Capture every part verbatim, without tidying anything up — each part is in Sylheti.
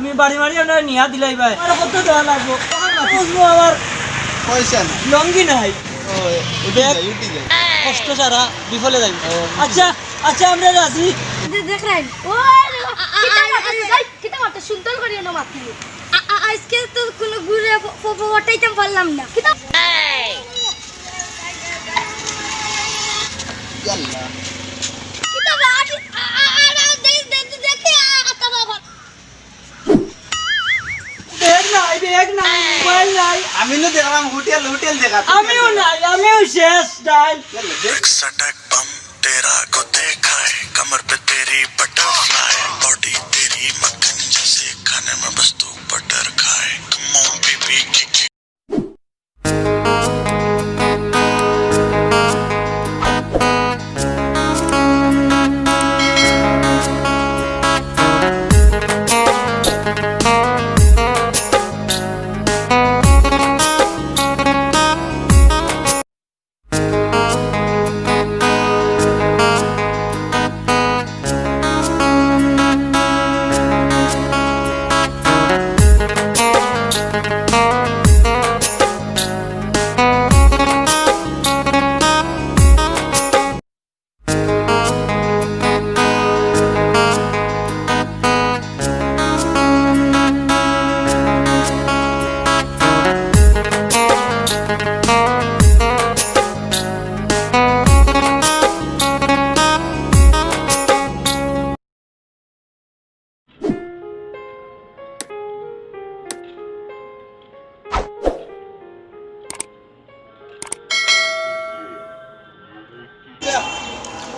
তুমি বাড়ি মারি আমরা নিয়া দিলাই ভাই। আর কত দেওয়া লাগবো? আমার মাথা বুঝবো আমার পয়সা না। লঙ্গি নাই। ও, উঠি ব্যাগ। যাই, উঠি যাই। কষ্ট সারা বিফলে যাইবো। ও, উঠি আচ্ছা, যাই। আচ্ছা, আমরা রাজি। দে-, দেখ রাইন। ও, কিতা মারতে, এই, কিতা মারতে, সুন্দর করিও না মারতে। আ-, আ-, আজকে তো কোনো ঘুরে ফ-, ফ-, ফ-, ওঠাইতাম পারলাম না। কিতা? ইয়াল্লা। কিতা বা, আ-, আ-, আ-, আ-, দে-, দে-, দে-, দেখে, আ-, আ-, তা বাবা। ব্যাগ নাই, ব্যাগ নাই, মোবাইল নাই। আমি নু দেখলাম হোটেল, হোটেল দেখা। আমিও নাই, আমিও শেষ, ডাইল। ইয়াল্লা, দেখ। एक सटक बम तेरा को देखा है, कमर पे तेरी बटरफ्लाई, बॉडी तेरी मक्खन जैसे, खाने में बस तू बटर खाए। Come on baby, kick it।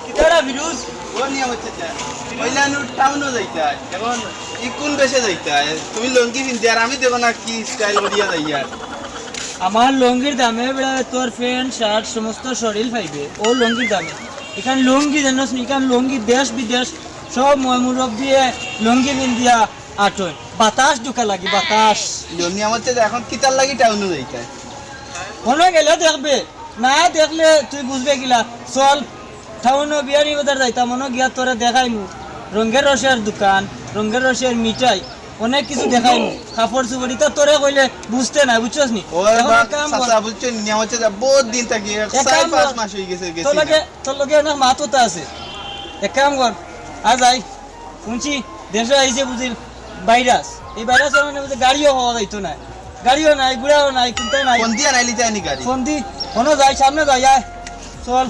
কিতারা ফিরোজ? ও নিয়ামত চাচা, অইলা নু টাউনো যাইতায়। এখন ই কোন বেশে যাইতায়? তুমি লুঙ্গি পিন্দি আর আমি দেখো না কি স্টাইল করিয়া যাইয়ার। আমার লুঙ্গির দামে বেটা তোর প্যান্ট, শার্ট, সমস্ত শরীর পাইবে। ও লুঙ্গির দামে। ইখান লুঙ্গি জানোস নি, ইখান লুঙ্গি দেশ বিদেশ সব ময়-মুরব্বিয়ে লুঙ্গি পিন্দিয়া আটইন। বাতাস ঢুকা লাগি, বাতাস। নিয়ামত চাচা, এখন কিতার লাগি টাউনো যাইতায়? অনো গেলে দেখবে, না দেখলে তুই বুঝবে কিলা। চল, টাউনো বিয়ানীবাজার যাইতাম, অনো গিয়া তোরে দেখাইমু। রঙ্গের রসের দোকান, রঙ্গের রসের মিঠাই, অনেক কিছু দেখাইমু। কাপড় চোপড়, ইতা তোরে কইলে বুঝতে নায়, বুঝছস নি? ও এখন বা এক কাম কর। চাচা, বুঝছো নি? নিয়ামত চাচা, বহুত দিন থাকি, এক এক চার কাম পাঁচ কর। মাস অই গেছে, গেছি তোর না। লগে, তোর লগে অনেক মাত কথা আছে। এক কাম কর, আ যাই। হুনছি, দেশো আইছে বুঝি ভাইরাস। এই ভাইরাসর মানে বুঝি গাড়িও পাওয়া যাইতো নায়। গাড়িও নাই, ঘুড়াও নাই, কুন্তাও নাই। ফোন দিয়া নাইলে যায়নি গাড়ি। ফোন দি, ফোনো যাই, সামনে যাই, আয়। চল।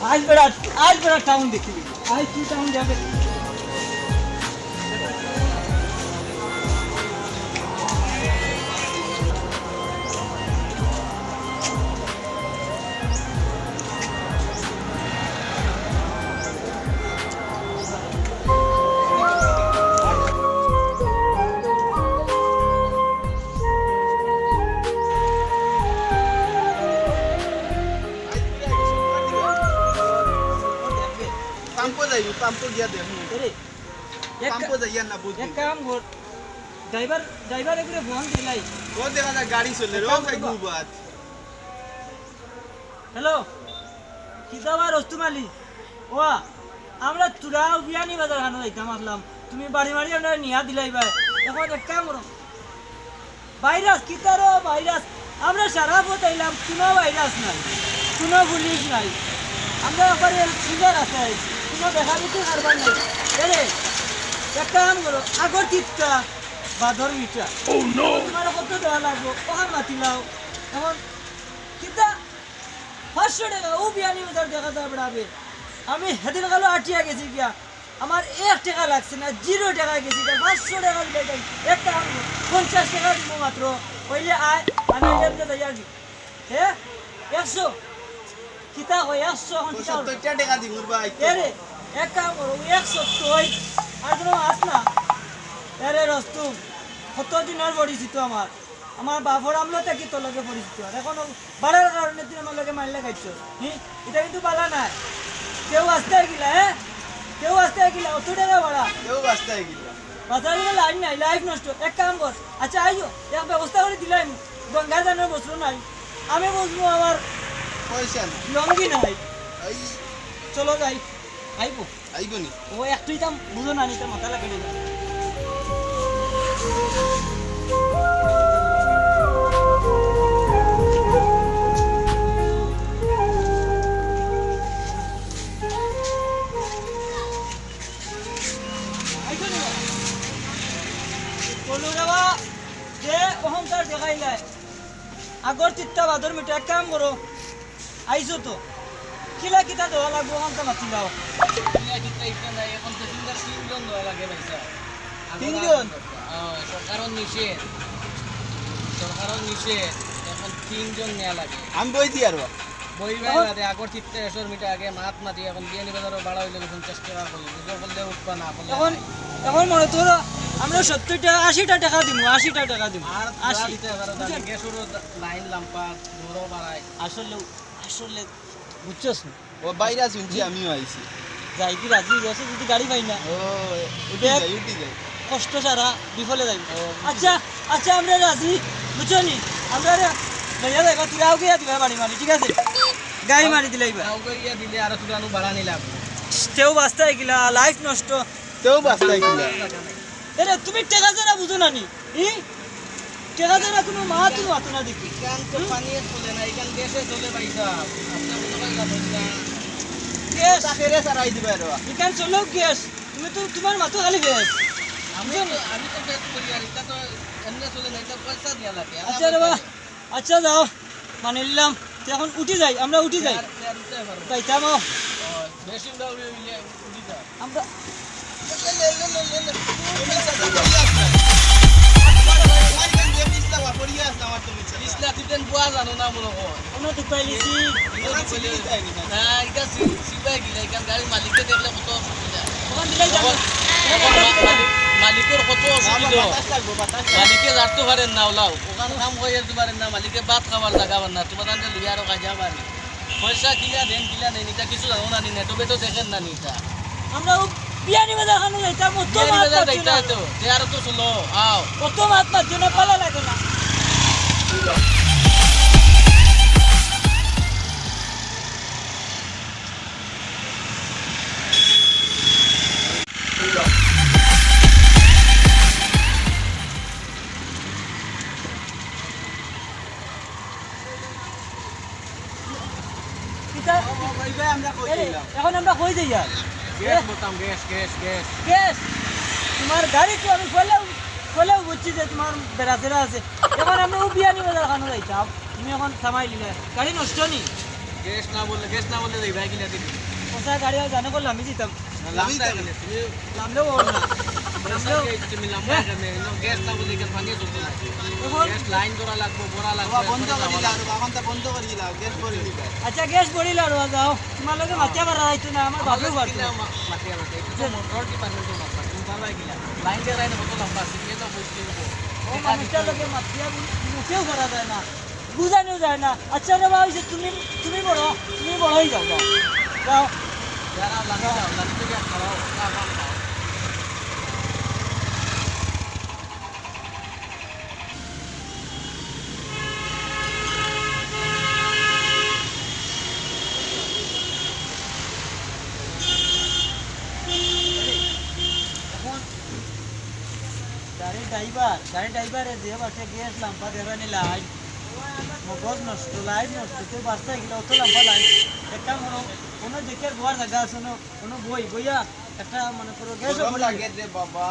আইজ বেটা, আইজ বেটা টাউন দেখিবি। আইজ তুই টাউন যাবে। পাম্পো যাইবো, পাম্পো গিয়া দেখো। আরে, এক পাম্পো যাইয়া না বুঝি। এক কাম কর, ড্রাইভার, ড্রাইভার এগুলো ফোন দিলাই। ও দেখা যায় গাড়ি চলে, ও ভাই গুবাত। হ্যালো, কিতা বা রুস্তম আলী? ওয়া, আমরা তোরা বিয়ানীবাজার খানো যাইতাম আসলাম, তুমি বাড়ি মারি আমরা নিয়া দিলাইবায়। এখন এক কাম করো, ভাইরাস, কিতার ভাইরাস? আমরা সারা পথ আইলাম, কুনু ভাইরাস নাই, কুনু পুলিশ নাই। আমরা একবারে সিধা রাস্তায় আইছি, কুনু দেখাদেখি কারবার নাই। এরে, এক কাম করো, আগর তিতকা, বাদর মিঠা। তোমার কত দেওয়া লাগবো? ওখান মাতি লাও। এখন কিতা? পাঁচশো টেকা, ও বিয়ানীবাজার দেখা যায় বেড়াবে। আমি হেদিন কালো আটিয়া গেছি গিয়া, আমার এক টেকা লাগছে না, জিরো টেকা গেছি গিয়া, পাঁচশো টেকা দিলে যাই। এক কাম কর, পঞ্চাশ টেকা দিমু মাত্র, অইলে আয়, আমি এমনি যাই আর কি। হে, একশো? কিতা কয়, একশো এখন কিতা করবো? পঁচাত্তর টেকা দিমু ভাই। এ রে, এক কাম করো, ওই একশো তো ওই, আর কোনো মাছ না। এ রে রুস্তম, কত দিনর পরিচিত আমার। আমার বাপর আমলো থাকি তোর লগে পরিচিত। আর এখন ও বাড়ার কারণে তুই আমার লগে মাইর লাগাইছস। হি? ইটা কিন্তু বালা নায়। কেউ আস্তে গিলা, হ্যাঁ? কেউ আস্তে গিলা, অত টেকা বাড়া। কেউ আস্তে গিলা। বাজারে লাইন নাই, লাইফ নষ্ট। এক কাম কর। আচ্ছা, আইও, এক ব্যবস্থা করি দিলাম। গঙ্গার জানোর বস্ত্র নাই। আমি বুঝবো আমার পয়সা নাই। লুঙ্গি নাই। এই চলো যাই। আইবো। আইবো নি? ও একটুই দাম বুঝো না, নিতে মাথা লাগে না। বলো রে বা, যে অহংকার দেখাইলায়, আগর তিত্তা বাদর মিঠা, এক কাম করো, আইছো তো, কিলা কিতা দেওয়া লাগবো, অখানতা মাতি লাও। কিলা কিতা ইতা নাই, এখন তো তিনটা তিনজন দেওয়া লাগে ভাই সাহেব। তিনজন? হ্যাঁ, সরকারর নিষেধ, সরকারর নিষেধ, এখন তিনজন নেওয়া লাগে। আমি বই দিয়ার বা। বই ভাই এখন বাদে, আগর তিত্তা এসর মিঠা আগে মাত মাতি, এখন বিয়ানি বাজারও বাড়া অইলে পঞ্চাশ টেকা করি, বুঝো করলে উঠবা না, করলে এখন, নাই। এখন মনে তো আমরা সত্তর টেকা, আশিটা টেকা দিমু, আশিটা টেকা দিমু। আর আশি। দিতে পারো, বুঝছেন? গ্যাসেরও লাইন লাম্বা, দরও বাড়ায়। আসলে, আসলে বুঝছস না? ও বাইরা শুনছি, আমিও আইছি। যাই কি রাজি হয়ে গেছে, যদি গাড়ি পাই না। ও, উঠি দেখ, যাই, উঠি যাই। কষ্ট সারা বিফলে যাইব। ও, বুঝি আচ্ছা, আচ্ছা, আমরা রাজি, বুঝছো নি? আমরা রে, লইয়া যাইবা, তুই আউকে ইয়া দিবা বাড়ি মারি, ঠিক আছে? গাড়ি মারি দিলাইবা। আউকে ইয়া দিলে আরো তুই আনু বাড়া নিলাম। তেও বাস্তা এগুলা, লাইফ নষ্ট। তেও বাস্তা এগুলা। এরে, তুমি টেকা ছাড়া বুঝো না নি? ই? টেকা ছাড়া কোনো মাত মাতো না দেখি। ইখান তো হুম? পানিয়ে চলে না, ইখান গ্যাসে চলে ভাই সাহেব। আপনি মনে করেন না বুঝলেন? গ্যাস? তা ফেরে সারাই দিবা রে। ইখান চলো গ্যাস। তুমি তো, তোমার মাতো খালি গ্যাস। আমি বুঝছো তো, না? আমি তো গ্যাস করি আর ইটা তো এমনি চলে না, ইটা পয়সা দেওয়া লাগে। আর আচ্ছা রে বা, পয়সা দেওয়া। আচ্ছা যাও, মানি নিলাম। তো এখন উঠি যাই, আমরা উঠি যাই। আর, আর উঠতে পারবো। যাইতাম, আও। ও, বেশি উড়া উড়ি হইলে উঠি যাও। আমরা লে, লে, লে। পিছলা, তুই তেন বুয়া জানো না মনে হয়। কোনো দুপাই লিছি। না, এটা সি-, সিপাই গিলা, এখান গাড়ির মালিককে দেখলে কত অসুবিধা। ওখান দিলেই যাবো। এখন, এখন মা-, মালিক, মালিকের কত অসুবিধা। বাতাস লাগবো, বাতাস লাগবো। মালিকে জানতে পারেন না ওলাও। ওখান কাম হয়ে যেতে পারেন না, মালিকে ভাত খাবার জায়গা পান না। তোমার আনতে লইয়া আরো কাজা পানি। পয়সা কিলা দেন, কিলা নেন, এটা কিছু জানো না নি, নেটো বেটো দেখেন না নি এটা। আমরা ও বিয়ানি বাজার খানো যাইতাম, অত বিয়ানি মাত বাজার মাতিও যাইতা না। তো, যে আরো তো চলো, আও। অত মাত মাতিও না, ভালা লাগে না। কিতা? ও, ও, ভাই, ভাই, আমরা কই এরে, যাইলাম? এখন আমরা কই যাইয়ার? গ্যাস এ? বলতাম, গ্যাস, গ্যাস, গ্যাস। গ্যাস? তোমার গাড়ি তো আমি ফেলেও, ফেলেও বুঝছি যে তোমার বেড়াছেড়া আছে। এখন আমরা ও বিয়ানি বাজার খানো যাইতাম। তুমি এখন থামাই দিলে। গাড়ি নষ্ট নি? গ্যাস না বললে, গ্যাস না বললে যাইবা কিলা দিবি? ওসা গাড়ি আর জানো করলে আমি দিতাম। না, লামতা এখানে, তুমি লামলেও ওর না। লামলেও তুমি লামবা এখানে, এখানে গ্যাস না বললে এখানে পানি চলতো না। এখন গ্যাস লাইন ধরা লাগবো, ভরা লাগবো, বাবা, বন্ধ এরপরে করি যাওয়া দিলা, লাগবো। বাবা, বন্ধ করি দিলা, গ্যাস ভরি দিবা। আচ্ছা, গ্যাস ভরি দিলা, যাও। তোমার লগে মাতিয়া পারা যাইতো না, আমার আমার বাপেও লগে পারতো কিলা না। মা-, মাতিয়া পারা, এটা তো মোটর ডিপার্টমেন্টের মাথা, তুমি পারবা কিলা? লাইন দিয়ে লাইনে কত লম্বা আছে, এটা বুঝতে হবে। ও মানুষটার লগে মাতিয়া বু-, মুখেও করা যায় না। বুঝানো যায় না। আচ্ছা রে বাবা, ওই যে তুমি, তুমি বড়, তুমি বড় হয়ে যাও, যাও। যাও। যারা লাঠি যাও, লাঠি থেকে খাওয়াও, খাওয়াও, খাওয়াও। এখন গাড়ির ড্রাইভার, গাড়ির ড্রাইভারে যে বাসে গ্যাস লাম্পা দেরানি লাইন, মগজ নষ্ট, লাইন নষ্ট, কেউ বাঁচতে গেলে অত লাম্বা লাইন। একটা মনে, কোনো দেখে গোয়ার জায়গা আছে, কোনো, কোনো বই, বইয়া একটা মনে করো গ্যাস গরম লাগে রে বাবা।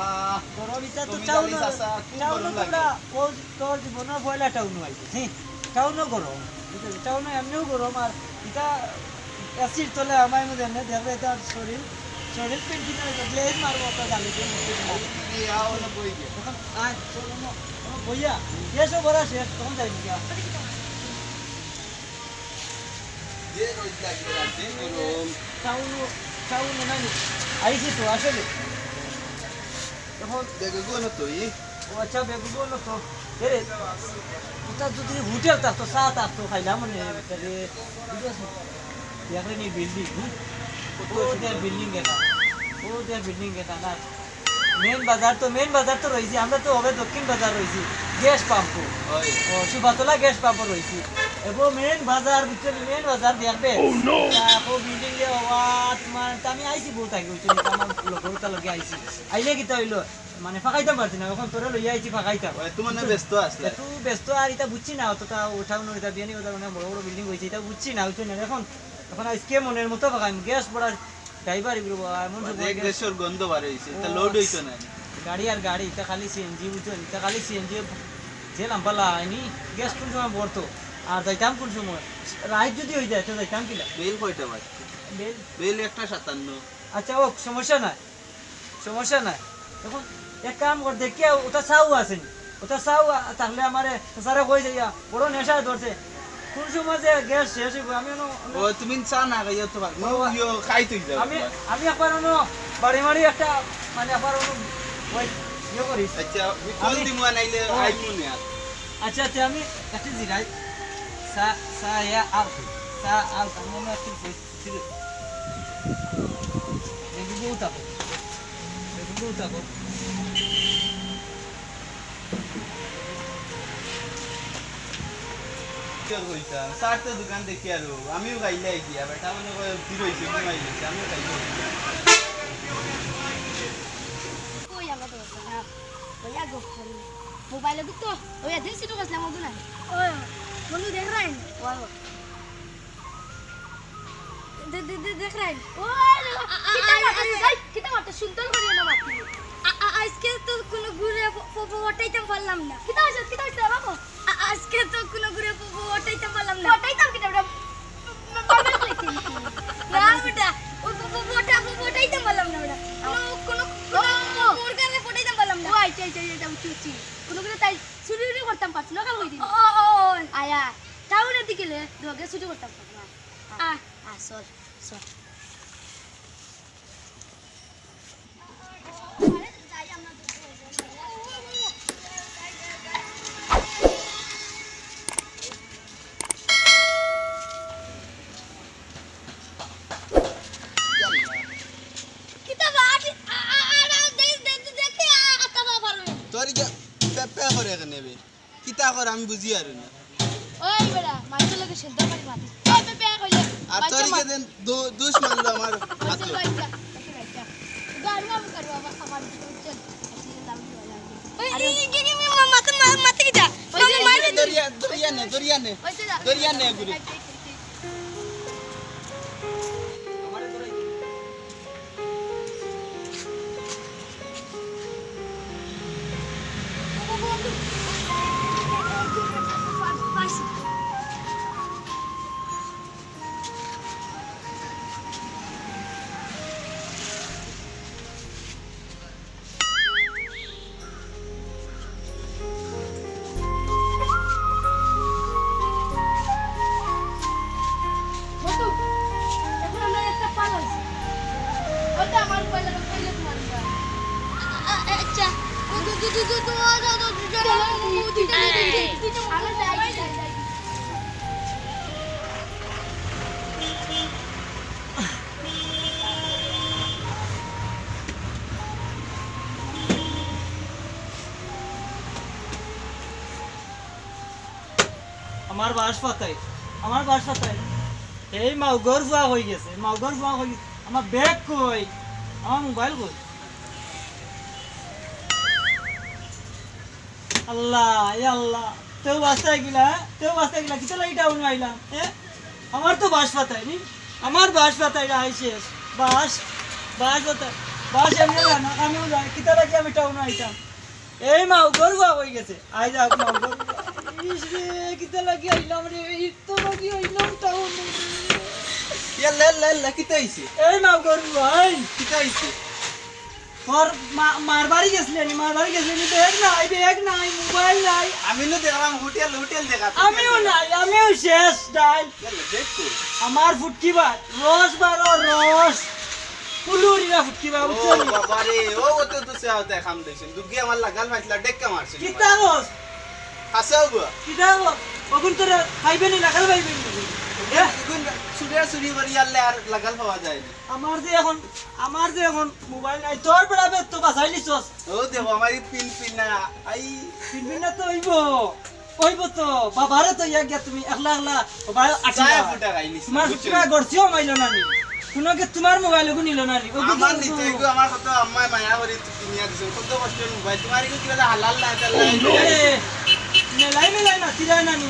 গরম ইটা তো তুমি টাউন, জানি চাচা, খুব টাউন গরম লাগে। তোমরা ও তোর জীবনে পয়লা টাউন আইছে, হ্যাঁ? টাউনও গরম, বুঝলি? টাউনে এমনিও গরম, আর ইটা এসির তলে আমার মধ্যে এমনি দেখবে, তার শরীর, শরীর পেন্টি না হইলে গ্লেজ মারবো, আপনার গালে দিয়ে মুখে দিয়ে। এই, এই, আও না, বই দিয়ে। তখন আয়, চলো না, তখন বইয়া, গ্যাসও ভরা শেষ, তখন যাই গিয়া। যে রোদ লাগে, যে গরম। টাউনও, টাউনও নাই, আইছি তো আসলে। এখন দেখে গো না তুই। ও আচ্ছা, বেগুন বলো তো। এরে, এটা যদি হোটেল থাকতো, চা থাকতো, খাইলাম মানে, তাহলে, ঠিক আছে। দেখলেন এই বিল্ডিং, হুম? ও দেয়ার বিল্ডিং এটা, ও দেয়ার বিল্ডিং এটা না। মেইন বাজার তো, মেইন বাজার তো রইছি, আমরা তো হবে দক্ষিণ বাজার রইছি, গ্যাস পাম্প। হয়। ও, সুভাতলা গ্যাস পাম্প রইছি। এবং মেইন বাজার, ভিতরে মেইন বাজার দেখবে। Oh, no! তা ও বিল্ডিং এ, ও, তোমার, তা আমি আইছি বহুত আগে, ওই জন্য আমার লোক, ওটা লোকে আইছি। আইলে কিতা হইলো? মানে ফাঁকাইতাম পারছি না, অখন তোরে লইয়া আইছি ফাঁকাইতাম। ওই, তুমি না ব্যস্ত আছলা। একটু ব্যস্ত আর ইতা বুঝছি না, অতটা উঠাও নড়িতা বিয়ানি কথা মানে বড় বড় বিল্ডিং অইছে, ইতা বুঝছি না, বুঝছো না? অখন, অখন আজকে মনের মতো ফাঁকাইমু, গ্যাস ভরা ড্রাইভার এগুলো বাবা, এমন সব মানে এক গ্যাস। দেশর গন্ধ বার অইছে, ইতা ও, লোড অইতো না। গাড়ি আর গাড়ি, ইতা খালি সিএনজি, বুঝছো? ইতা খালি সিএনজি, যে লাম্বা লাইনি, গ্যাস কোন সময় ভরতো? আর যাইতাম কোন সময়? রাইত যদি অই যায়, তো যাইতাম কিলা? বেইল কয়টা বাজে? বেইল? বেইল একটা সাতান্ন। আচ্ছা, ও সমস্যা নাই। সমস্যা নাই। অখন এক কাম কর, দেখিয়া ওটা চাও আছে নি? ওটা চাও আ-, থাকলে আমারে, স্যারে কই যাইয়া, বড় নেশা ধরছে। কোন সময় যে গ্যাস শেষ অইবো, আমি অনো, অনো ও, তুমি চা না খাইয়া তো পারো। ও, ইয়ো, খাই তুই যাও। আমি, আমি একবার অনো বাড়ি মারি একটা, মানে, একবার অনো ওই ইয়ে করিস। আচ্ছা, আমি কল আমি দিমু, নাইলে ও। আইমু না আর। আচ্ছা, আচ্ছা, আমি একটু জিরাই। চা, চা ইয়া আও, চা আও, আমি একটু ঠিক আছে। এদিকেও তাকো। এদিকেও তাকো। কি আর কইতাম? চার তো দোকান দেখি আরো। আমিও গাইলে আইছি, আবার তার মানে কয় ভিড় অইছে, ঘুমাই গেছে। আমিও গাইলে আইছি। কই আমরা তো বসে না। ওই আগে মোবাইলে তো ওই দিন সিটু গেছিলাম, ওগুলো নাই। ও, বন্ধু দেখ রাইন। ওয়াও। দে-, দে-, দে-, দেখ রাইন। ও, আ-, আ-, কিতা আ-, মারতে আ-, সুন্দর করি না মারতে। আ-, আ-, আজকে তো কোনো ঘুরে ফ-, ফ-, ফ-, ওঠাইতাম পারলাম না। কিতা হইছে, কিতা হইছে, বাবু? আ-, আজকে তো কোনো ঘুরে ফ-, ফ-, ওঠাইতাম পারলাম না। ওঠাইতাম কিতা, ওটা না, ওটা, ও, ফ-, ফ-, ফ-, ওঠা-, ফ-, ফ-, ওঠাইতাম পারলাম না, ওটা। কোনো, কোনো, কোনো, ও। ওর কারণে ওঠাইতাম পারলাম না। ও, আচ্ছা, আচ্ছা, আচ্ছা, বুঝছি, বুঝছি। কোনো ঘুরে তাই চুরি উরি করতাম পারছি না, কাল কই দিন। ও, ও, ও। আয়া, টাউনের দিকে লে, দুগে চুরি করতাম পারছি না। আ, আ, চল, চল। কিতা বা, আ, আ, আ, আ, দে, দে, দে, দেখে, আ, আ, কাবা পারবে। তোর ইটা পে, পে করে কেনে বে? কিতা কর আমি বুঝি আর না। ওই বেটা, মাইনষর লগে সেদ্ধ করি মাতি। ওই পে, পে কইলে। আর বাচ্চা তোর মা- ইকে দেন দু-, দুষ মারলো আমার ওই হাতে। চল, বাচ্চা, বাচ্চা, বাচ্চা। গাড়ি আমি করবো, আমার, আমার, চল। ওই, আরে এই, এই, এই, এই, মা-, মাথা, মা-, মাথা কি যা? ওই যে, মাথা মারি দে। দরিয়া, দরিয়া নে, দরিয়া নে। ওই যে যা। দরিয়া নে, ঘুরে। বন্ধু, এখন আমরা একটা পাল আছে। ওটা আমার পাল, আমি পাইলে তোমার পাল। আ-, আ-, আচ্ছা। দু-, দু-, দু-, দু-, দু-, দু-, দু-, দু-, দুইটা, দুইটা, দুইটা, দুইটা, দুইটা, আমরা যাই, যাই, যাই। আমার বাঁশ ফাতাই, আমার বাঁশ ফাতাই। এই মাউগর ফুয়া কই গেছে, মাউগর ফুয়া কই গেছে? আমার ব্যাগ কই? আমার মোবাইল কই? আল্লাহ, এ আল্লাহ, তেউ বাঁচতে গেলা, হ্যাঁ? তেউ বাঁচতে গেলা, কিতা লাগি টাউন আইলাম, হ্যাঁ? আমার তো বাঁশ ফাতাই নি, আমার বাঁশ ফাতাই আই শেষ, বাঁশ, বাঁশ ফাতাই, বাঁশ এমনি না, না, আমিও যাই, কিতা লাগি আমি টাউন আইতাম? এই মাউগর ফুয়া কই গেছে, আই যাক মাউগর ফুয়া। ইস রে, কিতা লাগি আইলাম রে, এই তো লাগি আইলাম টাউন। ইয়া লে, লে, লে, কিতা হইছে? এই মাউগর ফুয়া, এই। কিতা হইছে? তোর মা-, মার বাড়ি গেছলে নি, মার বাড়ি গেছলে নি, ব্যাগ নাই, ব্যাগ নাই, মোবাইল নাই। আমি নু দেখলাম হোটেল, হোটেল দেখা। আমিও নাই, আমিও শেষ, ডাইল। গেল, ব্যাগ কই? আমার ফুটকি বার, রস বারো, রস। ফুলুরিরা ফুটকি বার, ও বুঝছো নি? বাবা রে, ও, ও তো, তো সে আওতায় খাম দিছইন। দুগি আমার লাগাল মারছিল, ডেক্কা মারছিল। কিতা রস? হাসাও গো। কিতা রস? অখন তোরা খাইবে নি, লাগাল পাইবে নি? হ্যাঁ? অখন চুরিয়া চুরি করি আনলে আর লাগাল পাওয়া যায় না। আমার যে এখন, আমার যে এখন মোবাইল নাই, তোর বেড়া বেদ তো বাঁচাই নিছস। ও দেখো, আমার এই পিন পিন না, আই। পিন পিন না তো অইবো, অইবো তো, বাবারে তো ইয়া গিয়া তুমি একলা একলা, ও ভাই, আটি চায় না। ফুটা খাই নিছি, তোমার বুঝছো? ফুটা গড়ছিও মাইলো না নি। কুনু কি তুমার মোবাইল ওগু নিলো না নি? ওগু আমার তো নিতে ওগু। এগু আমার কত আম্মায় মায়া করি কিনিয়া দিছে। কত কষ্টের মোবাইল। তুমার এগু কিবা হালাল না, হালাল না। এ, মেলাই মেলাই মাতিরায় না নি।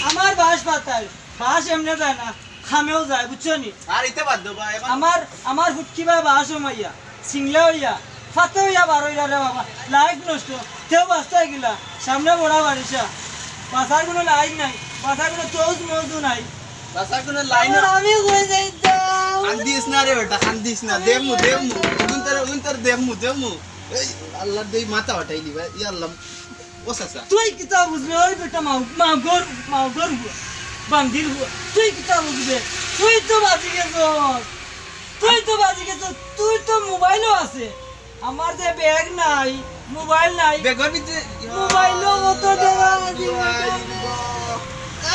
আমার বাঁশ পাতায়, বাঁশ এমনে যায় না, খামেও যায়, বুঝছো নি? আর ইতে বাদ দেও বা, এখন আমার, আমার ফুটকি বা বাঁশ মাইয়া, সিংলা অইয়া, ফাতে অইয়া বার অইরা রে বাবা, লাইফ নষ্ট, তেও বাঁচতে গিলা, সামনে বড়া বারিশা, বাঁচার কুনু লাইন নাই, বাঁচার কুনু তৌজ মৌজু নাই। বাঁচার কুনু লাইন আমার আমি কই যাইতাম? কান্দিস না রে বেটা, কান্দিস না, দেমু, দেমু, উন্তর, উন্তর দেমু, দেমু। এই আল্লাহর দই মাথা উঠাই দিবা, ইয়া আল্লাহ। ও চাচা। তুই কিতা বুঝবে? ওই বেটা মাউ-, মাউগর, মাউগর হুয়া, বান্দির হুয়া। তুই কিতা বুঝবে? তুই তো বাজি গেছস। তুই তো বাজি গেছস। তুই তো মোবাইলও আছে। আমার যে ব্যাগ নাই, মোবাইল নাই। ব্যাগর ভিতরে মোবাইলও কত টাকা আছে, মোবাইল। বেটা।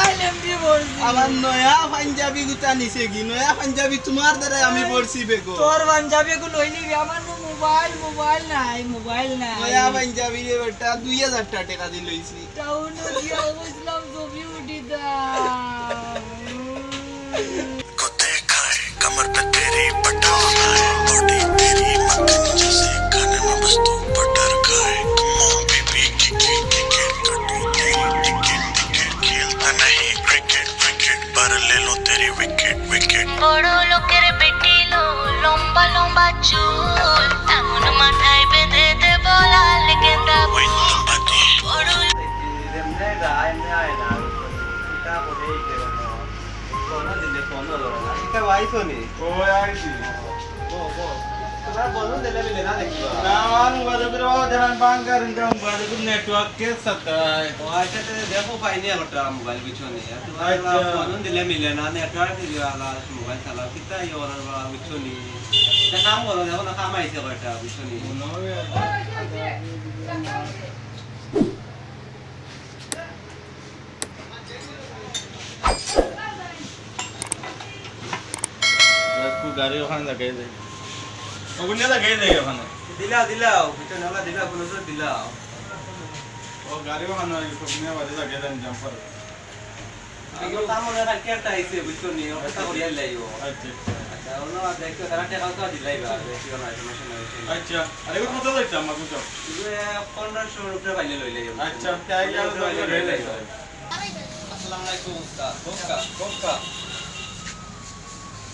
আই এম বি বলছি। আবার নয়া পাঞ্জাবি গুতা নিছে কি? নয়া পাঞ্জাবি তুমার দ্বারাই আমি পড়ছি ব্যাগো। তোর পাঞ্জাবি এগু লই নিবি, আমার তো মোবাইল, মোবাইল নাই, মোবাইল নাই। নয়া পাঞ্জাবি রে বেটা, দুই হাজার টা টেকা দি লইছি। টাউনো দিয়া বসলাম, ছবি উঠিতাম। को देखा है कमर पे तेरी बटरफ्लाई बॉडी तेरी मक्खन जैसे खाने में बस तू बटर खाए। Come on baby, kick it, kick it, काटू तेरी टिकट, टिकट, खेलता नहीं क्रिकेट, क्रिकेट, पर ले लो तेरी विकेट, विकेट। বড় লোকের বেটি লো, লম্বা লম্বা চুল, এমন মাথায় বেঁধে দেব লাল গেঁদা ফুল। বড় এমনে গা, এমনে আয় না, কিতা করে এই যে কোনো, কোনো দিলে কোনো ধরে না। কিতা আইছো নি? ও, আইছি। বো, বো। তোমরা বলো, দিলে মিলে না দেখি। না, আমার মোবাইল উপরে বাবা, যারা বাঙ্গার, ইনকা মোবাইল উপরে নেটওয়ার্ক কে সাতায়। ও, আচ্ছা, তো দেখো, পাইনি একটা মোবাইল পিছনে। আর তোমার আচ্ছা। ফোন দিলে মিলে না, নেটওয়ার্ক দিলে আলা, মোবাইল চালাও, কিতা ইয়ে ওরা বাবা, বুঝছো নি? এটা কাম করো, দেখো না, কাম আইছে কয়টা, বুঝছো নি? মনে হয়। একটু গাড়ি ওখানে লাগাই দেয়। ওগুলো লাগাই দেয় ওখানে। দিলাও, দিলাও, পিছনে ওলা দিলাও, কোনো জোর দিলাও। ও গাড়ি ওখানে ওই সব নিয়ে বাড়ি লাগাই দেন জাম্পার। আমার তো মনে হয় কালকে একটা আইছে, বুঝছো নি? ও কথা করিয়া লাইও। আচ্ছা, আচ্ছা। আচ্ছা, ওনো আর দেখো, তারা টেকাও তো দিলাই বা, বেশি না, সমস্যা নাই, বুঝছো নি? আচ্ছা, আর এগুলো কত লইছে আমার বুঝছো? এগুলো পনেরোশো উপরে পাইলে লইলে। আচ্ছা, তাই আর পনেরোশো উপরে পাইলে লইলে। আসসালামু আলাইকুম উস্তাদ। Coca, Coca.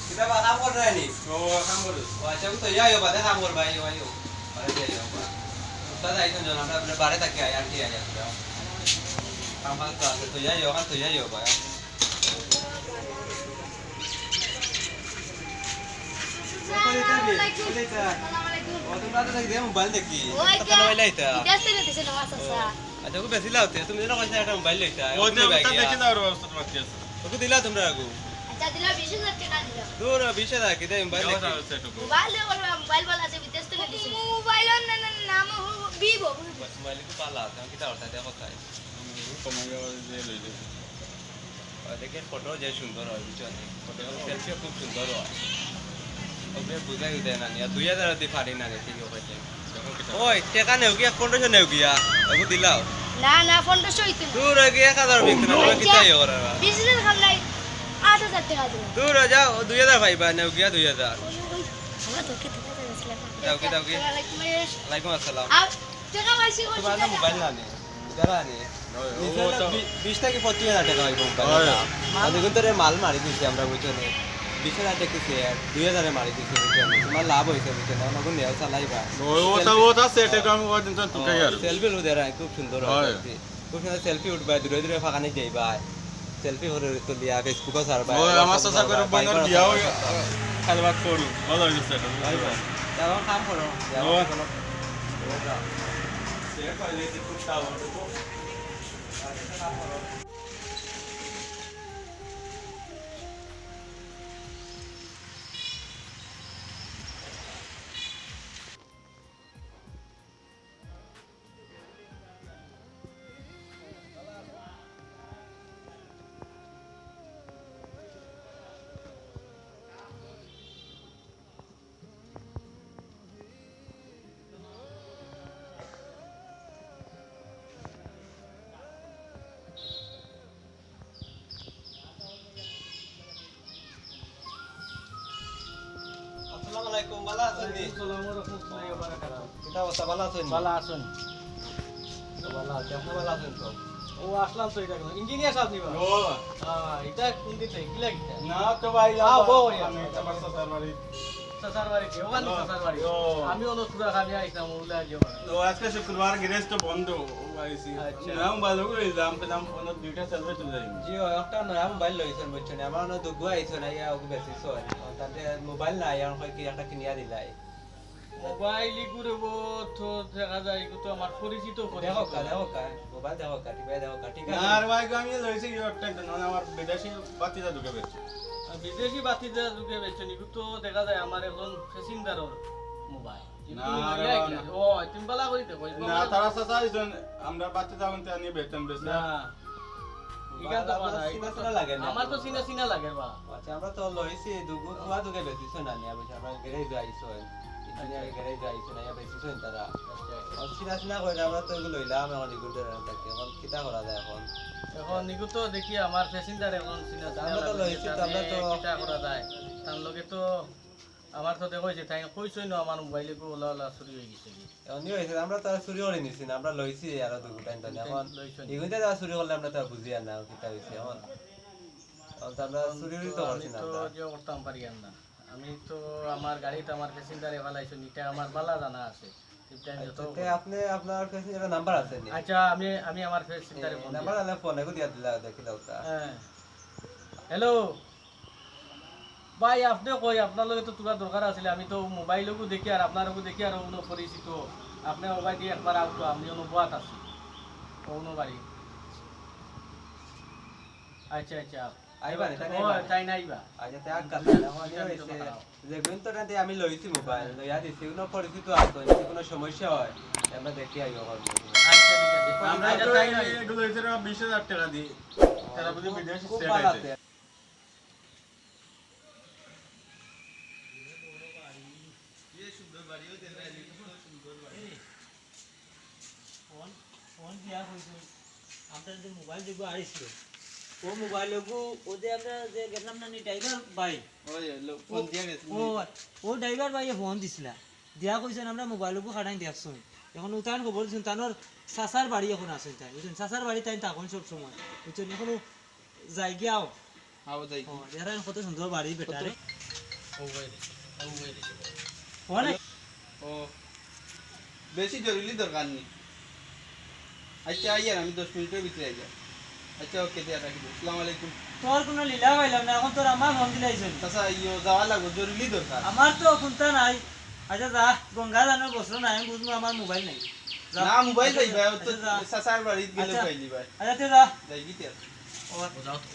কিতা বা কাম কররায় নি? ও, কাম করো। ও, আচ্ছা, তো ইয়া, ইয়া, বাদে কাম কর ভাই, ইয়া, ইয়া। আরে, ইয়া, ইয়া, বা। উস্তাদ আইছইন জন, আমরা, আমরা বারে থাকি আই, আন্টি আই, আমরা। কাম কাজ তো আছে, তো ইয়া, ইয়া, তো ইয়া, ইয়া, ভাই। আসসালামু আলাইকুম। ও, তোমরা তো দেখি মোবাইল দেখি। ওই কত মোবাইল আইতা? বিদেশ থেকে দিছে না, চাচা। আচ্ছা, ওকে বেশি লাও তে, তুমি যেন কইছো একটা মোবাইল লইতা, ও, ওটা ওটা দেখি দাও, ওর অবস্থা তোমার কি আছে? ওকে দিলা তোমরা আগু? আচ্ছা, দিলা বিশ হাজার টাকা দিলা। দূর, বিশ হাজার কি দেয় মোবাইল দেখি? মোবাইল দিয়ে বলবো, মোবাইল বলা আছে, বিদেশ থেকে দিছে। মোবাইল না, না, নাম হলো ভিভো। মোবাইল কি পালা আছে? আমি কি দাও, তাই দেখো তাই। কমাই যাওয়া যে লই যাবে। আর দেখে ফটো যে সুন্দর হয়, বুঝছো নি? ফটো সেলফিও খুব সুন্দর হয়। ওকে বুঝাই দেয় না, নিয়া দুই হাজার দি পারি না রে, ঠিক আছে। ওই, টেকা নেও গিয়া, পনেরোশো নেও গিয়া, ওকে দিলাও। না, না, পনেরোশো হইতো না। দূর হয়ে গিয়া এক হাজার ভিতরে, ওই, ওরা কি ওই, তাই ওরা? বিশ হাজার খাম নাই, আট হাজার টাকা দিন। দূর হয়ে যাও, দুই হাজার পাইবা, নেও গিয়া দুই হাজার। ওই, ওই, আমরা তোকে দিতে চাইছিলাম। দাও কি, দাও কি? ওয়ালাইকুম আসসালাম। ওয়ালাইকুম আসসালাম। আর টেকা পাইছি, ওই তোমার না মোবাইল না নে। যারা নে। ওই, ও, নিচে ও না তো বি-, বিশ থাকি পঁচিশ হাজার টাকা হইব মোবাইল হয়। দাম। আর দেখুন তোরে মাল মারি দিছি আমরা, বুঝছো নি? বিশ হাজার টাকা দিছি আর দুই হাজারে মারি দিছি, বুঝছো নি? তোমার লাভ হইছে, বুঝছো নি? অন্য গুণ নেও চালাইবা। ও, ও তো, ও তো সেলফি। সেট একদম ওই দিন তো তুকে ও, আর। সেলফি লু দেরা, খুব সুন্দর হয়। হয়। সেলফি। খুব সুন্দর সেলফি উঠবা, দূরে দূরে ফাঁকা নিয়ে যাইবা। সেলফি করে তুলিয়া Facebook-ও ছাড়বা, ও, আমার WhatsApp-ও চাচা ছাড়বা, করে বোনের বাইকও বিয়াও ছাড়বা। খালি বাদ করু, মজা হইছে সেটা। তাই তো? যাও, কাম করো, যাও, ও। কোনো, সেটা পাইলে তো খুব তাড়াতাড়ি। আসসালামু আলাইকুম ওয়া রাহমাতুল্লাহি ওয়া বারাকাতুহু। কিতা অবস্থা, ভালা আছইন? ভালা আছইন? তো ভালা আছি, আপনি ভালা আছইন তো? ও, আসলাম তো, ইটা ইঞ্জিনিয়ার সাব নি বা? ও। হ্যাঁ, ইটা কোন দিকে? কিলা কিতা? না তো ভাই, আও, বউ, আমি আমার চাচার বাড়ি। চাচার বাড়ি কি? ওখানে ও, চাচার বাড়ি। ও। আমি অনো থুড়া খালি আইছলাম, ওগুলা আজ যাবো না। ও, আজকে শুক্রবার, গেরেজ তো বন্ধ, ও আইছি। আচ্ছা। না, মোবাইল ওগুলো নিলাম, পেলাম, অনো দুইটা সেলফি তুলে যাই। জি, ও একটা নয়া মোবাইল লইছেন, বুঝছেন? আমার অনো দুগু আইছে না, ইয়া, ওকে বেশি সয়। তাতে মোবাইল নাই, এখন কয় কি একটা কিনিয়া দিলাই। মোবাইল ইগু রে বো, তো দেখা যায়, ইগু তো আমার পরিচিত, পরিচিত। দেখো কা, দেখো কা, মোবাইল দেখো কা, টিপে দেখো কা, ঠিক আছে? না রে ভাই, আমি লইছি কি একটা, একটা, মানে আমার বিদেশি বাতিজা দুগে বেচছে। আর বিদেশি বাতিজা দুগে বেচছে, ইগু তো দেখা যায় আমার এখন ফেসিন্দারর মোবাইল। না রে ভাই, না। ও, তুমি বালা করি দেখো, ইগু না, আমার তারা চাচা আইছইন, আমরা বাতিজা হইতে আনি বেতন বেচলে। না। ইখান তো বালা, চিনা চিনা লাগে না। আমার তো চিনা চিনা লাগে বা। আচ্ছা, আমরা তো লইছি, দুগু ফুয়া দুগে বেশি শোনা নিয়া, বুঝছি, আমরা গ্যারেজ আইছইন। ইঞ্জিনিয়ার গ্যারেজ আইছইন, আইয়া বেশি শোন তারা। আচ্ছা। আর চিনা চিনা করে আমরা তো এগুলো লইলাম, এখন এগুলো ধরে রাখতে। এখন কিতা করা যায় এখন? এখন এগুলো তো দেখি আমার প্যাসেঞ্জার এখন চিনা চিনা আমরা তো লাগে, লইছি, তো আমরা তো কিতা করা যায়? তার লগে তো আমার তো দেখা হইছে, তাই কইছইন না আমার মোবাইল এগু ওলা ওলা চুরি হয়ে গেছে কি? এমনি হইছে, আমরা তো আর চুরি করি নিছি না, আমরা লইছি আরো দুগু টাইম তাহলে। এখন লইছইন। এগুনতে যা চুরি করলে আমরা তো আর বুঝি আর না, কিতা হইছে এখন। এখন তো আমরা এখন চুরি তো তো করছি আমি না তো আমরা। যে করতাম পারি আর না। আমি তো আমার গাড়িতে আমার প্যাসেঞ্জারে ফালাইছইন, ইটা আমার বালা জানা আছে। ঠিক টাইম যত আচ্ছা, তে আপনি আপনার প্যাসেঞ্জারের নাম্বার আছে নি? আচ্ছা, আমি, আমি আমার প্যাসেঞ্জারে এ, ফোন নাম্বার দিই। আলে ফোন এগু দিয়া দিলা, দেখি দাও তা। হ্যাঁ। হ্যালো। ভাই, আপনে কই? আপনার লগে তো তুলা দরকার আছিল। আমি তো মোবাইল ওগু দেখি আর আপনার ওগু দেখি আর অন্য পরিচিত। আপনে মোবাইল দিয়ে একবার আউট, আমি অন্য বোয়াত আছি। অন্য বাড়ি। আচ্ছা, আচ্ছা। আইবা নি, তাই ও, আইবা নি? তাই না আইবা? আচ্ছা, তে আর কাছে না, আমার ঠিক আছে, হইছে। তো খারাপ। যে গুণ তো টানতে আমি লইছি মোবাইল, লইয়া দিছি, কোনো পরিচিত আছে, যদি কোনো সমস্যা হয়, আমরা দেখি আইও, করবো। আচ্ছা, ঠিক আছে। আমরা আচ্ছা, তো তাই এই নয়। এগুলো হইছে না বিশ হাজার টাকা দিয়ে। তারা বুঝি বিদেশি খুব সেট ভালো আছে। আছে। ফোন, ফোন দিয়া কইছে, আমরা যে মোবাইল যেগু আইছিল, ও মোবাইল ওগু, ও যে আমরা যে গেছিলাম না নি ড্রাইভার ভাই, ওই, ওই, লো-, ও, ফোন দিয়া গেছে। ও, ও ড্রাইভার ভাইয়ে ফোন দিছিলা, দিয়া কইছইন আমরা মোবাইল ওগু খাটাই দেখছইন। এখন উতান খবর দিছইন, তানোর চাচার বাড়ি এখন আছইন তাই, বুঝছইন? চাচার বাড়ি তাই থাকইন সব সময়, বুঝছইন? এখন ও যাই গিয়াও। আও যাই। ও, এরা কত সুন্দর বাড়ি বেটারে। ও ভাই রে, ও ভাই রে। ফোন আই- ও, বেশি জরুরি দরকার নি। আচ্ছা, আইয়ার আমি দশ মিনিটের ভিতরে আইয়ার। আচ্ছা, ওকে, দিয়া রাখি দিই। আসসালামু আলাইকুম। তোর কোনো লীলা পাইলাম না, এখন তোর আমার ফোন দিলাইছইন। আচ্ছা, ইয়ো, যাওয়া লাগবো, জরুরি দরকার। আমার তো কুন্তা নাই। আচ্ছা, যা, গঙ্গা জানোর বস্ত্র নাই, আমি বুঝবো আমার মোবাইল নাই। যা। না, মোবাইল আচ্ছা, নাই ভাই, ও তো আচ্ছা, যা। চাচার বাড়িত গেলে আচ্ছা। পাইলি ভাই। আচ্ছা, তে যা। যাই কি তে? ও। ও, যাও তো।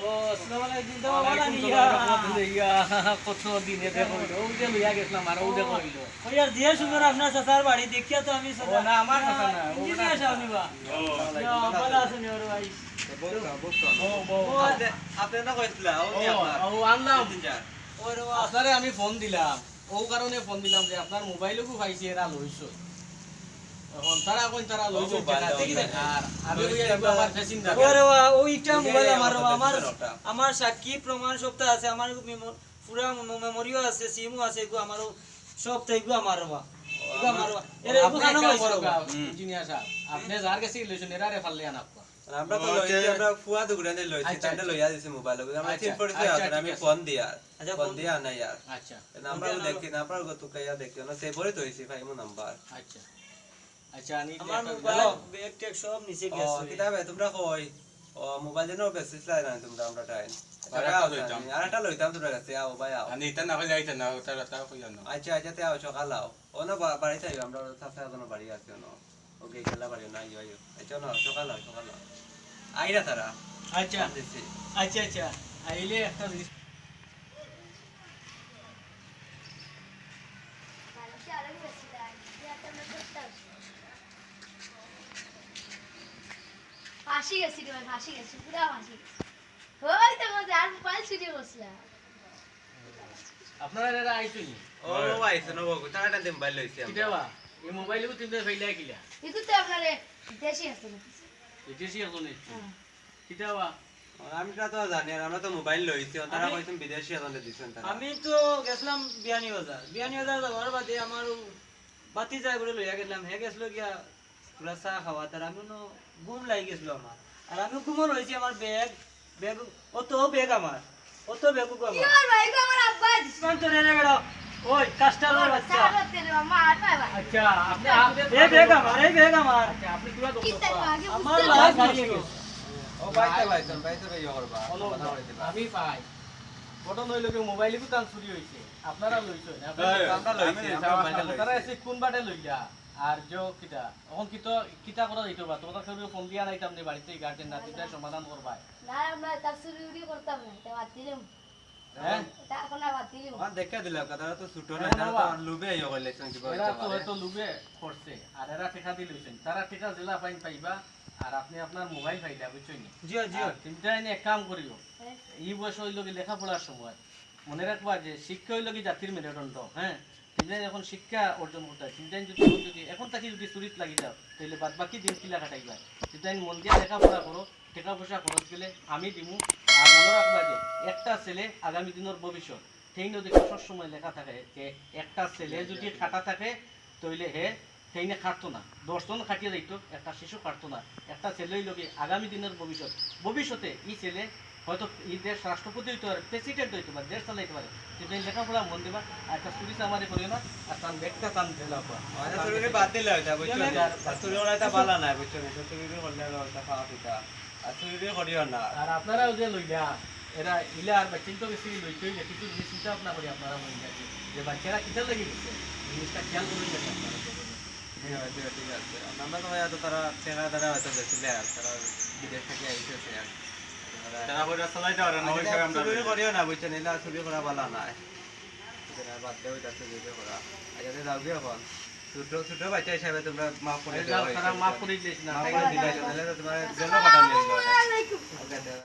ও, আসসালামু আলাইকুম। ওয়ালাইকুম আসসালাম, ইয়া। কত দিনে দেখা অইলো। ও যে লইয়া গেছিলাম, আর ও দেখা অইলো। ও, ইয়ার, দিয়া সুন্দর আপনার চাচার বাড়ি, দেখিয়া তো আমি ও, না, আমার চাচা না, ও ইঞ্জিনিয়ার না। সাব নি বা। ও। ইয়া, ভালা আছইন নি ওরে ভাই? বউক্কা, বউক্কা। ও, বউ। ও, আপনি, আপনি না কইছিলা, ও ও, নি আপনার। ও, আনলাম। ওরে বাবা। আপনারে আমি ফোন দিলাম। ও কারণে ফোন দিলাম যে আপনার মোবাইল ওগু পাইছি, এরা লইছইন। এখন তারা কইন তারা লইছইন, মোবাইল টাকা দেখি লইছইন। দেখ। আর আমি লইছি ওই আমরা। আবার ফেসিং ওরে বা, ওইটা মোবাইল আমার বা, আমার, আমার সাক্ষী প্রমাণ সবটা আছে, আমার মেমো-, পুরা মে-, মেমোরিও আছে, সিমও আছে, এগু আমারও সব তো এগু আমার বা। এগু আমার বা। এরা এগু আপনি খানো একটা পাইছে বড় বা। গাও, হুম। Engineer sub. আপনি যার গেছে লইছইন, এরারে ফাললে আনাপ্পা। আর আমরা তো ও, লইছি, তে- আমরা ফুয়া দুগুরানে লইছি, আচ্ছা, তাইলে আচ্ছা। লইয়া দিছি মোবাইল। আমরা আচ্ছা, তিন পরিচয় আচ্ছা, আছে, আমি ঠিক আছে। ফোন দিয়ার। আচ্ছা, ফোন ফোন দিয়া নাই আর। আচ্ছা। নাম্বার ফোন দিয়া দেখি, নাম্বার গো তুকাইয়া দেখি, না সেভ করে তো হইছে, পাইমু নাম্বার। আচ্ছা। আচ্ছা, আমি আমার একটা মোবাইল, হ্যালো। ব্যাগ ট্যাগ সব নিচে ও, গেছে। কিতা বে, তোমরা কই? ও, মোবাইল যেন বেশি চালাই না তোমরা, আমরা টাইম। আচ্ছা, আর একটা আও, লইতাম। আর একটা লইতাম তোমরা কাছে, আও ভাই, আও। আমি এটা না হইলে আইতে না, ওটা, ওটা হইল না। আচ্ছা, আচ্ছা, তে আও, সকাল আও। ও না, বা-, বাড়িতে আইও, আমরা সাথে এখনো বাড়ি আছি, না। ওকে, খেলা বাড়ি না, আইও, আইও। আচ্ছা, না, সকাল আও, সকাল আও। আইরা তারা। আচ্ছা। ফোন দিছি। আচ্ছা, আচ্ছা। আইলে একটা জিনিস। ফাঁসি গেছি রে ভাই, ফাঁসি গেছি, পুরা ফাঁসি গেছি। ওই তো মজা, আর মোবাইল চুরি করছিলাম। আপনারা এরা আইছইন নি? ও, আইছে না বাবু, টাকা টানতে মোবাইল লইছি আমরা। কিতা বা? এই মোবাইল এগু তিনটা ফেলে কিলা? এগু তো আপনারে দেশি আছে না? এই দেশি আছে না? হ্যাঁ। কিতা বা? আমরা তো জানি, আর আমরা তো মোবাইল লইছি, তারা আমি কইছেন বিদেশি এজেন্টে দিছেন তারা। আমি তো গেছিলাম বিয়ানীবাজার, বিয়ানীবাজার যাওয়ার বাদে আমার ও ভাতিজা এগুলো লইয়া গেলাম, হে গেছিল গিয়া পুরা চা খাওয়া, তার আমি অনো ঘুম লাগি গেছিল আমার, আর আমি ঘুমো রইছি, আমার ব্যাগ, ব্যাগ, অত ব্যাগ আমার, অত ব্যাগ আমার। কি আর ভাই গো, আমার আব্বা দিছে। কোন তোর রে বেটা? ওই কাস্টার বাচ্চা। চা করতে রে, মা আর ভাই ভাই। আচ্ছা, আপনি, আপনি এই ব্যাগ আমার, এই ব্যাগ আমার। আচ্ছা, আপনি পুরা দোকান কিতা আগে আমার বুঝতে লাশ পারছি হারিয়ে না। গেছে। ও বাইতে বাইতে, বাইতে ভাই ইয়ে করবা, বলো, সমাধান করে দিবা। আমি পাই। ঘটনা হইল কি, মোবাইল ইগু তান চুরি হইছে। আপনারা লইছেন, হ্যাঁ, আমরা লইছি, আমি লইছি, আমরা আমার মোবাইলটা লইছি। তারা এসে কোন বাটে লইলা? আর যে কিতা, এখন কিতা, কিতা করা যাইতো বা? তোমার কাছে ফোন দিয়া নাইতাম নি বাড়িতে, গার্জেন না, কিতা সমাধান করবা? না, আমরা তার চুরি উরি করতাম না, এটা বাদ দিলাম। হ্যাঁ? এটা এখন আর বাদ দিলাম। আমার দেখা দিলাম, তারা তো ছোট না, এখন তারা তো আবার আর লোভে ইয়ে করলে, কি বলে এরা তো তোমারে? হয়তো লোভে করছে, আর এরা টেকা দিলে হইছেন। তারা টেকা জেলা ফাইন পাইবা, আর আপনি আপনার মোবাইল পাইলা, বুঝছেন নি? জি, জি। আর চিন্তায় নিয়ে এক কাম করিও, হ্যাঁ। এই বয়স হইল কি লেখাপড়ার সময়, মনে রাখবা যে শিক্ষা হইল কি জাতির মেরুদণ্ড, হ্যাঁ? চিন্তায় এখন শিক্ষা অর্জন করতে হয়। চিন্তায় যদি এখন যদি, এখন থাকি যদি চুরিত লাগি যাও, তাহলে বাদ বাকি দিন কিলা কাটাইবা? চিন্তায় মন দিয়ে লেখাপড়া করো, টাকা পয়সা খরচ গেলে আমি দিমু। আর মনে রাখবা যে একটা ছেলে আগামী দিনের ভবিষ্যৎ। সেইন যদি সবসময় লেখা থাকে যে একটা ছেলে যদি খাটা থাকে, তাইলে হে সেইনে খাটতো না, দশজন খাটিয়া যাইতো, একটা শিশু খাটতো না। একটা ছেলে হইল কি আগামী দিনের ভবিষ্যৎ। ভবিষ্যতে এই ছেলে হয়তো এই দেশ রাষ্ট্রপতি হইতে পারে, প্রেসিডেন্ট হইতে পারে, দেশ চালাইতে পারে। কিন্তু এই লেখাপড়া মন দিবা, আর একটা চুরি চামারি করিও না, আর তার ব্যাগটা তান দিলা পা। মানে চুরি বাদ দিলে হইতা, বুঝছো? আর চুরি করা এটা ভালো না, বুঝছো? চুরি করলে আর ওটা খাওয়া পিতা। আর চুরি করিও না। আর আপনারাও যে লইলা, এরা ইলা আর বাচ্চিন তো বেশি লইতে হইলে কিছু জিনিস চিন্তা ভাবনা করি আপনারা লইলা যে, যে বাচ্চারা কিতার লাগি গেছে, জিনিসটা খেয়াল করবেন যাতে আপনারা। জি, জি, ঠিক আছে। আমরা তো ভাই এত তারা চেনা তারা হয়তো গেছিলে আর তারা বিদেশ থেকে আইতেছে আর তারা তারা কইরা চালাইতে পারে না, ওই আচ্ছা, হিসাবে আমরা চুরি করিও না, বুঝছো? নিলে চুরি করা ভালো না। এরা বাদ দেও, এটা চুরি করা। আচ্ছা, যাও গিয়ে এখন। ছোট, ছোট বাচ্চা হিসাবে তোমরা মাফ করে আরে দেওয়া যাও, হয়েছে। তারা মাফ করে দিয়েছে না। মাফ করে দিলে, তাহলে তো তোমার জেলও কাটানো হইলো।